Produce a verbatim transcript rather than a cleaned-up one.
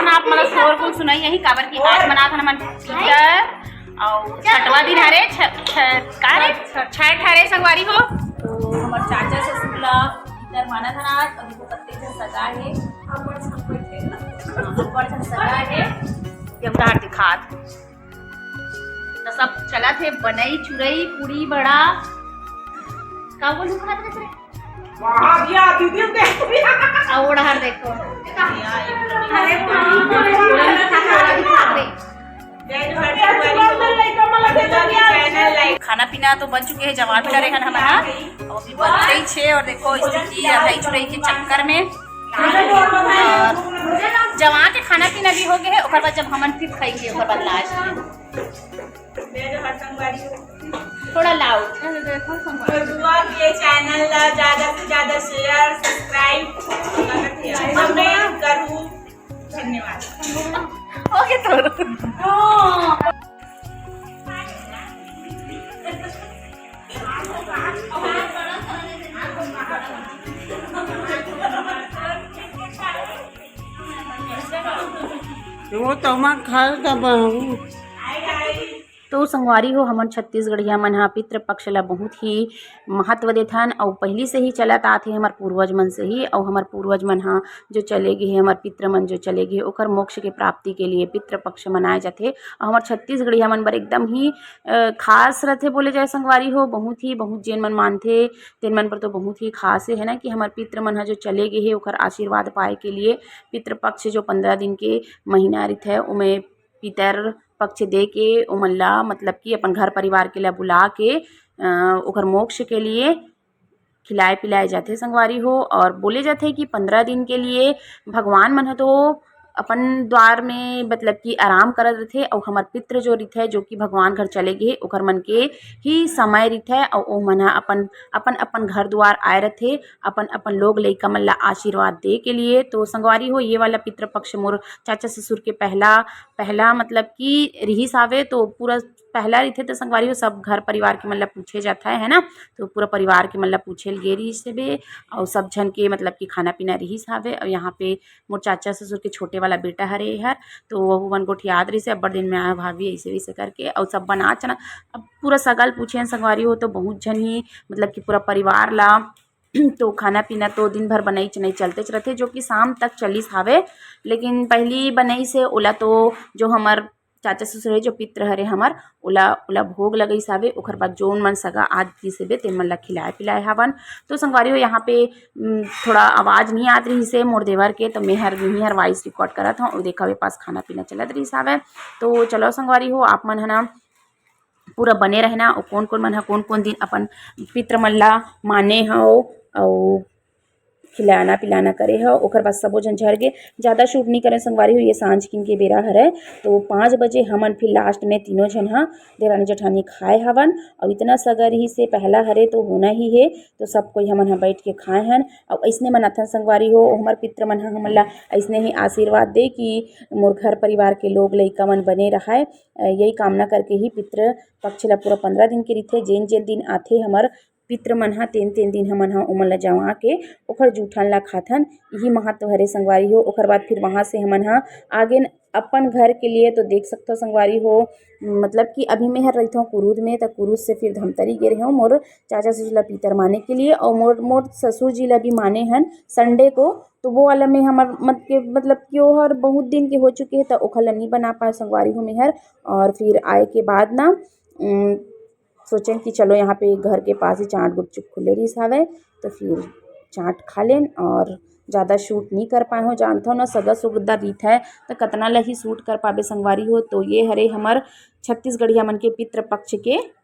आप मन ला शोरगुल सुनाई नहीं, काबर कि आज मनात हन हमन पितर अउ छठवा दिन हरे, छ-, छ-, का रे? छठ। छठ हरे संगवारी हो। तो हमर चाचा ससुर ला पितर मानत हन आज, अभी तो कत्ते झन सगा हे। हाँ, बड़ झन सगा हे। ये हम तहार दिखात। तो सब चलत हे, बनई, चुरई, पूड़ी, बड़ा। का बोलूं, खात रहे? वाह, दिया, दीदी, देखो। आ, ओढ़ार देखो। अरे, पूड़ी, पूड़ी, पूड़ी, पूड़ी, पूड़ी। खाना पीना तो बन चुके हैं, जमा भी डरे हैं हम, हाँ। अउ अभी बनते ही छे अउ देखो स्थिति अढ़ाई चुरई के चक्कर में। अउ जमा के खाना पीना भी हो गए है, ओकर बाद जब हमन फिर खाई के, ओकर बाद लास्ट में। थोड़ा लाउड। तो बुआ के चैनल ला ज्यादा से ज्यादा शेयर, सब्सक्राइब, कमेंट करू। धन्यवाद। ओके, तो वो तो मैं खाए का बहू। तो संगवारी हो, हमन छत्तीसगढ़िया मन ह पितृपक्ष ला बहुत ही महत्व देथन, अउ पहिली से ही चलत आत हे हमर पूर्वज मन से ही। अउ हमर पूर्वज मन ह जो चले गे हे, हमर पितर मन जो चले गे हे, ओकर मोक्ष के प्राप्ति के लिए पितृपक्ष मनाए जाथे। अउ हमर छत्तीसगढ़िया मन बर एकदम ही, अ, खास रथे बोले जाए संगवारी हो, बहुत ही, बहुत जेन मन मानथे तेन मन बर तो बहुत ही खास हे, है ना, कि हमर पितर मन ह जो चले गे हे, ओकर आशीर्वाद पाए के लिए पितृपक्ष जो पंद्रह दिन के महीना रहिथे, ओमे पितर पक्ष दे के ओमन ला, मतलब कि अपन घर परिवार के ला बुला के, अ, ओकर मोक्ष के लिए खिलाए पिलाए जाथे संगवारी हो। और बोले जाथे कि पंद्रह दिन के लिए भगवान मन ह तो अपन द्वार में, मतलब कि आराम करत रथे, अउ हमर पितर जो रहिथे, जो कि भगवान घर चले गे, ओकर मन के ही समय रहिथे, अउ ओमन ह अपन, अपन, अपन घर दुआर आए रथे, अपन, अपन लोग लइका मन ला आशीर्वाद दे के लिए। तो संगवारी हो, ये वाला पितृपक्ष मोर चाचा ससुर के पहला, पहला, मतलब कि रिहिस हावे, तो पूरा पहला रहिथे, तो संगवारी हो, सब घर परिवार के मन ला पूछे जाथे, है ना। तो पूरा परिवार के मन ला पूछे ल गे रिहिस हवे, अउ सब झन के, मतलब कि खाना पीना रिहिस हावे। अउ यहाँ पे मोर चाचा ससुर के छोटे वाला बेटा हरे हर, तो वहू मन गोठियात रहिस हे, "अब्बड़ दिन में आए हो भाभी," ऐसे वैसे करके। अउ सब बना चना, अब पूरा सगा ल पूछे हन संगवारी हो, तो बहुत झन ही, मतलब कि पूरा परिवार ला। तो खाना पीना तो दिन भर बनई चनई चलतेच रथे, जो कि शाम तक चलिस हावे। लेकिन पहली बनई से ओला तो जो हमर चाचा ससुर हे, जो पितर हरे हमर, ओला, ओला भोग लगइस हावे। ओकर बाद जोन मन सगा आत गिस हेबे, तेन मन ला खिलाए पिलाए हावन। तो संगवारी हो, यहाँ पे, उम, थोड़ा आवाज नहीं आत रहिस हे मोर देवर के, तो मैं हर, मैं हर voice record करत हूँ। अउ देखा, ए पास खाना पीना चलत रहिस हावे। तो चलो संगवारी हो, आप मन ह ना पूरा बने रहना, अउ कोन कोन मन ह कोन कोन दिन अपन पितर मन ला माने हव, अउ खिलाना पिलाना करे हव। ओकर बाद सबो झन झर गे, ज्यादा shoot नहीं करे संगवारी हो, ये सांझ किन के बेरा हरे। तो पाँच बजे हमन फिर last में तीनों झन ह देरानी जेठानी खाए हवन, अउ इतना सगा रिहिस हे, पहला हरे तो होना ही हे, तो सब कोई हमन ह बैठ के खाए हन। अउ अइसने मनाथन संगवारी हो, हमर पितर मन ह हमन ला अइसने ही आशीर्वाद दे कि मोर घर परिवार के लोग लइका मन बने रहाय। अ, यही कामना करके ही पितर पक्ष ला पूरा पंद्रह दिन के रहिथे। जेन जेन दिन आथे हमर पितर मन ह, तेन तेन दिन हमन ह ओमन ला जमा के ओखर जूठन ला खाथन। यही महत्व हरे संगवारी हो। ओखर बाद फिर वहाँ से हमन ह आगे अपन घर के लिए तो देख सकथो संगवारी हो, मतलब कि अभी मैं हर रहिथों कुरूद में, त कुरूद से फिर धमतरी गे रहेंव मोर चाचा ससुर ला पितर माने के लिए, और मोर, मोर ससुर जी ला भी माने हन Sunday को। तो वो वाला में हमर मत के, मतलब कि ओहर बहुत दिन के हो चुके हे, त ओखर ला नहीं बना पाए संगवारी हो मैं हर। और फिर आए के बाद ना, उम, सोचेन कि चलो यहाँ पे घर के पास ही चाट गुपचुप खुले रहिस हावय, तो फिर चाट खा लेन। और ज़्यादा shoot नहीं कर पाए हो, जानथो ना सगा सुगदा रहिथे त कतना ल ही shoot कर पाबे संगवारी हो। तो ये हरे हमर छत्तीसगढ़िया मन के पितृ पक्ष के